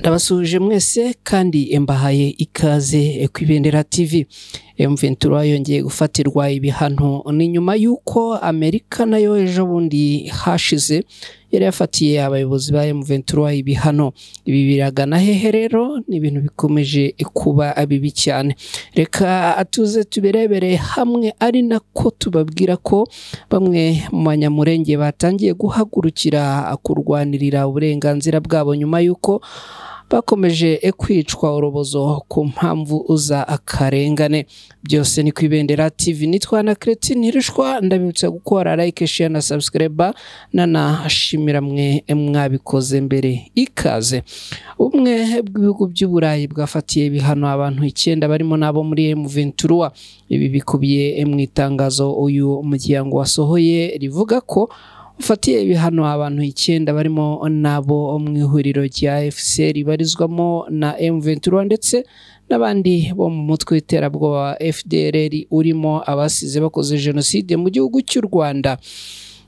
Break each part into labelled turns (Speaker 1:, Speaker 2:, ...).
Speaker 1: Ndabasuhuje mwese kandi mbahaye ikaze ku Ibendera TV. M23 yongeye gufatirwa ibihano ni nyuma y'uko Amerika nayo ejo bundi hashize yari yafatiye abayobozi ba M23 ibihano. Ibi biragana hehe rero? Ni ibintu bikomeje kuba bibi cyane. Reka tuze tubirebere hamwe, ari nako tubabwira ko bamwe mu banyamurenge batangiye guhagurukira kurwanirira uburenganzira bwabo nyuma y'uko bakomeje kwicwa urubozo ku mpamvu za akarengane. Byose ni ku Ibendera TV. Nitwa na Cretin Ntirushwa, ndabibutsa gukora like, share na subscribe, nanashimira mwe mwabikoze mbere. Ikaze. Ubumwe bw'ibihugu by'Uburayi bwafatiye ibihano abantu 9 barimo nabo muri M23. Ibi bikubiye mu itangazo uyu muryango wasohoye rivuga ko ufatiye ibihano abantu 9 barimo nabo mu ihuriro rya FC ribarizwamo na M23 ndetse n'abandi bo mu mutwe w'iterabwoba wa FDLR urimo abasize bakoze jenoside mu gihugu cy'u Rwanda.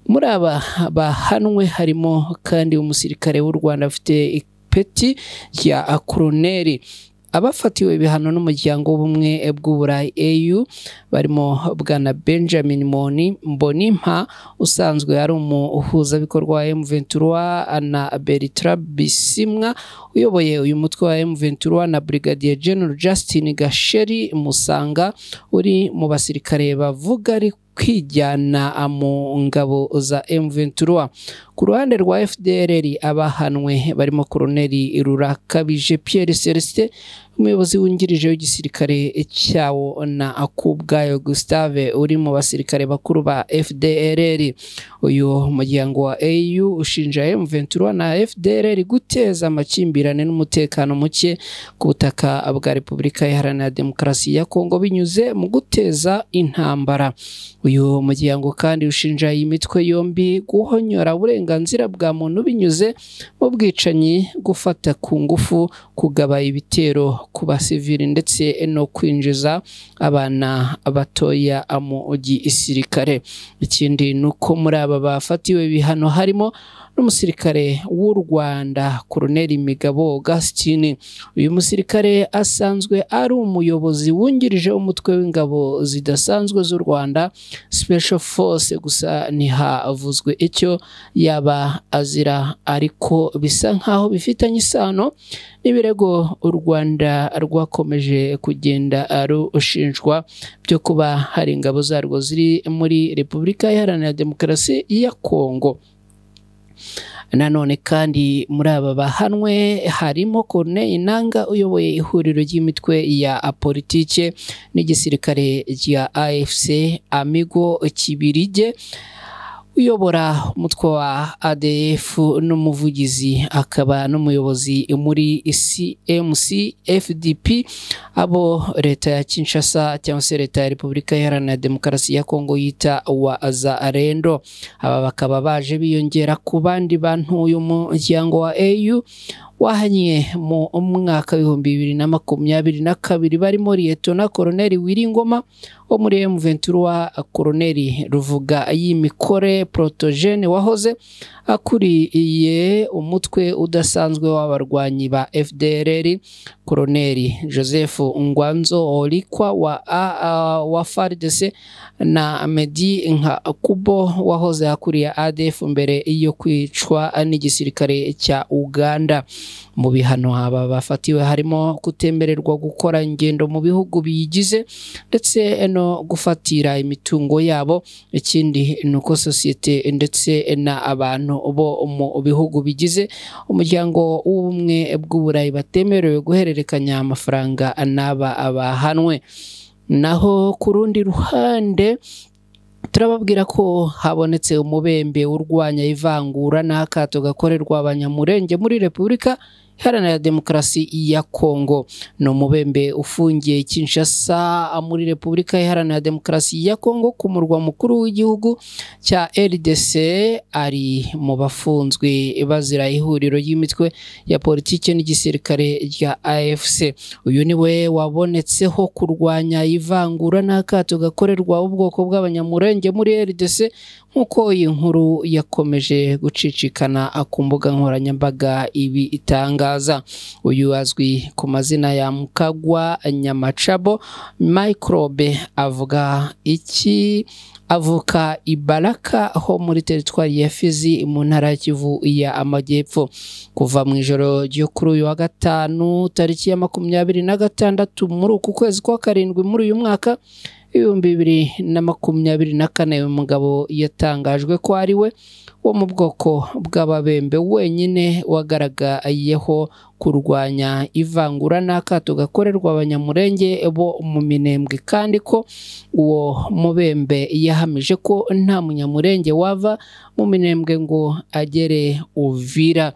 Speaker 1: Muri aba bahanwe harimo kandi umusirikare w'u Rwanda afite ipeti rya koroneri. Abafatiwe ibihano n'umuryango w'ubumwe bw'Uburayi AU barimo bwana Benjamin Mbonimpa usanzwe ari umuhuzabikorwa wa M23 na Bertrand Bisimwa uyoboye uyu mutwe wa M23 na Brigadier General Justin Gasheri Musanga uri mu basirikare bavuga ari kwijyana mu ngabo za M23. Ku ruhande rwa FDLR abahanwe barimo Koroneli Rurakabije Pierre Celestin umuyobozi wungirije w'igisirikare cyawo na Akubwayo Gustave uri mu basirikare bakuru ba FDLR. Uyu muryango wa AU ushinja M23 na FDLR guteza amakimbirane n'umutekano muke ku butaka bwa Repubulika Iharanira Demokarasi ya Kongo binyuze mu guteza intambara. Uyu muryango kandi ushinja iyi mitwe yombi guhonyora uburenganzira bwa muntu binyuze mu bwicanyi, gufata ku ngufu, kugaba ibitero ku basivili ndetse no kwinjiza abana batoya mu gisirikare. Ikindi nuko muri aba bafatiwe ibihano harimo n'umusirikare w'u Rwanda Koroneli Migabo Augustine. Uyu musirikare asanzwe ari umuyobozi wungirije umutwe w'ingabo zidasanzwe z'u Rwanda Special Force, gusa ntihavuzwe icyo yaba azira, ariko bisa nkaho bifitanye isano n'ibirego u Rwanda rwakomeje kugenda rushinjwa byo kuba hari ingabo zarwo ziri muri Repubulika Iharanira Demokarasi ya Kongo. Nanone kandi muri aba bahanwe harimo Corneille Nangaa uyoboye ihuriro ry'imitwe ya politike n'igisirikare rya AFC Amigo Kibirige uyobora umutwe wa ADF n'umuvugizi akaba n'umuyobozi muri CMC FDP, abo leta ya Kinshasa cyangwa se leta ya Repubulika Iharanira Demokarasi ya Kongo yita wa Zarendo. Aba bakaba baje biyongera ku bandi bantu uyu muryango wa AU wahanye mu mwaka 2022 barimo Liyetona Koroneli Wiringoma wo muri M23, Koroneli Ruvuga y'Imikore Protogene wahoze akuriye umutwe udasanzwe w'abarwanyi ba FDLR, Koroneli Joseph Ngwanzo Olikwa wa FARDC na Medi nka Kubo wahoze akuriye ADF mbere yo kwicwa n'igisirikare cya Uganda. Mu bihano aba bafatiwe harimo kutemererwa gukora ingendo mu bihugu biyigize ndetse no gufatira imitungo yabo. Ikindi nuko sosiyete ndetse na abantu bo mu bihugu bigize umuryango w'ubumwe bw'Uburayi batemerewe guhererekanya amafaranga n'aba abahanwe. Naho ku rundi ruhande turababwira ko habonetse umubembe urwanya ivangura n'akato gakorerwa abanyamurenge muri Repubulika Iharanira Demokarasi ya Kongo. Ni umubembe ufungiye Kinshasa muri Repubulika Iharanira Demokarasi ya Kongo ku murwa mukuru w'igihugu cya RDC, ari mu bafunzwe bazira ihuriro ry'imitwe ya politike n'igisirikare rya AFC. Uyu niwe wabonetseho kurwanya ivangura n'akato gakorerwa ubwoko bw'abanyamurenge muri RDC, nk'uko iyi nkuru yakomeje gucicikana ku mbuga nkoranyambaga ibi itanga. abitangaza. Uyu azwi ku mazina ya Mukagwa Nyamacabo Microbe. Avuga iki? Avuka i Baraka ho muri teritwari ya Fizi mu ntara ya Kivu ya Amajyepfo. Kuva mu ijoro ryo kuri uyu wa gatanu tariki ya 26 muri uku kwezi kwa karindwi muri uyu mwaka 2024, uyu mugabo yatangajwe ko ari we wo mu bwoko bw'Ababembe wenyine wagaragayeho kurwanya ivangura n'akato gakorerwa Abanyamurenge bo mu Minembwe, kandi ko uwo mubembe yahamije ko nta munyamurenge wava mu Minembwe ngo agere Uvira.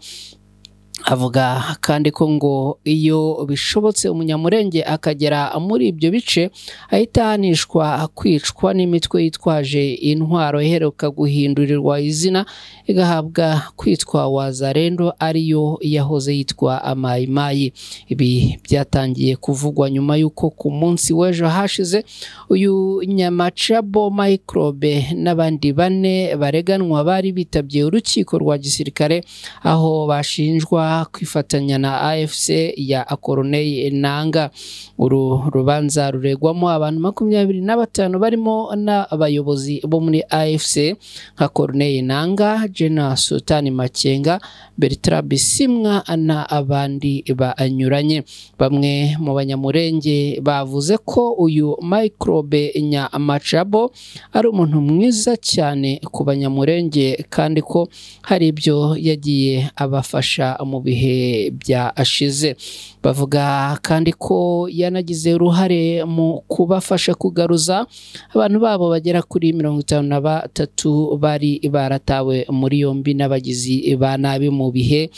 Speaker 1: Avuga kandi ko ngo iyo bishobotse umunyamurenge akagera muri ibyo bice ahita ahanishwa kwicwa n'imitwe yitwaje intwaro iheruka guhindurirwa izina igahabwa kwitwa Wazalendo, ariyo yahoze yitwa Amayimayi. Ibi byatangiye kuvugwa nyuma y'uko ku munsi w'ejo hashize uyu Nyamacabo Microbe n'abandi bane bareganwa bari bitabye urukiko rwa gisirikare aho bashinjwa kwifatanya na AFC ya Corneille Nanga. Uru rubanza ruregwamo abantu 25 barimo n'abayobozi bo muri AFC nka Corneille Nanga, General Sultani Makenga, Bertrand Bisimwa na abandi banyuranye. Bamwe mu Banyamurenge bavuze ko uyu Microbe Nyamacabo ari umuntu mwiza cyane ku Banyamurenge, kandi ko hari ibyo yagiye abafasha mu bihe byashize. Bavuga kandi ko yanagize uruhare mu kubafasha kugaruza abantu babo bagera kuri 53 bari baratawe muri yombi n'abagizi ba nabi mu bihe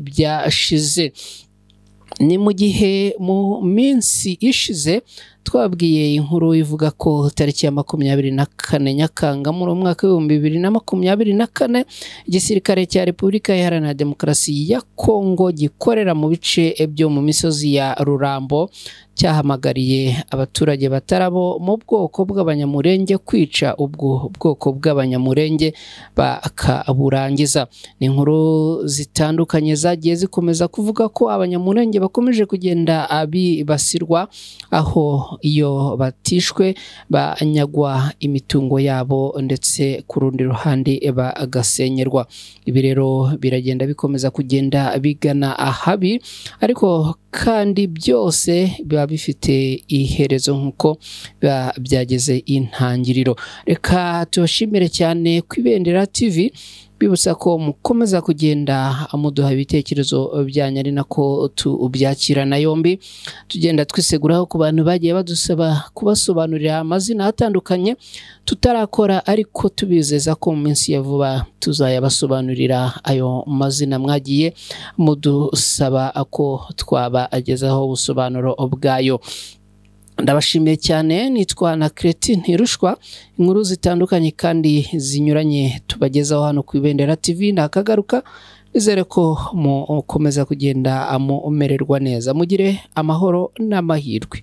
Speaker 1: byashize. Ni mu gihe mu minsi ishize twabwiye inkuru ivuga ko tariki ya 24 Nyakanga muri umwaka 2024 igisirikare cya Repubulika Iharanira Demokarasi ya Kongo gikorera mu bice byo mu misozi ya Rurambo cyahamagariye abaturage batarabo mu bwoko bw'Abanyamurenge kwica ubwo bwoko bw'Abanyamurenge bakaburangiza. Ni inkuru zitandukanye zagiye zikomeza kuvuga ko Abanyamurenge bakomeje kugenda abibasirwa, aho iyo batishwe banyagwa imitungo yabo ndetse ku rundi ruhande bagasenyerwa. Ibi rero biragenda bikomeza kugenda bigana ahabi, ariko kandi byose biba bifite iherezo nkuko biba byageze intangiriro. Reka tubashimire cyane ku Ibendera TV, bibutsa ko mukomeza kugenda muduha ibitekerezo byanyu ari nako tubyakirana yombi. Tugenda twiseguraho ku bantu bagiye badusaba kubasobanurira amazina atandukanye tutarakora, ariko tubizeza ko mu minsi ya vuba tuzayabasobanurira ayo mazina mwagiye mudusaba ko twabagezaho ubusobanuro bwayo. Ndabashimiye cyane, nitwa na Cretin Ntirushwa. Inkuru zitandukanye kandi zinyuranye tubagezaho hano ku Ibendera TV nakagaruka. Nizere ko mukomeza kugenda mumererwa neza, mugire amahoro n'amahirwe.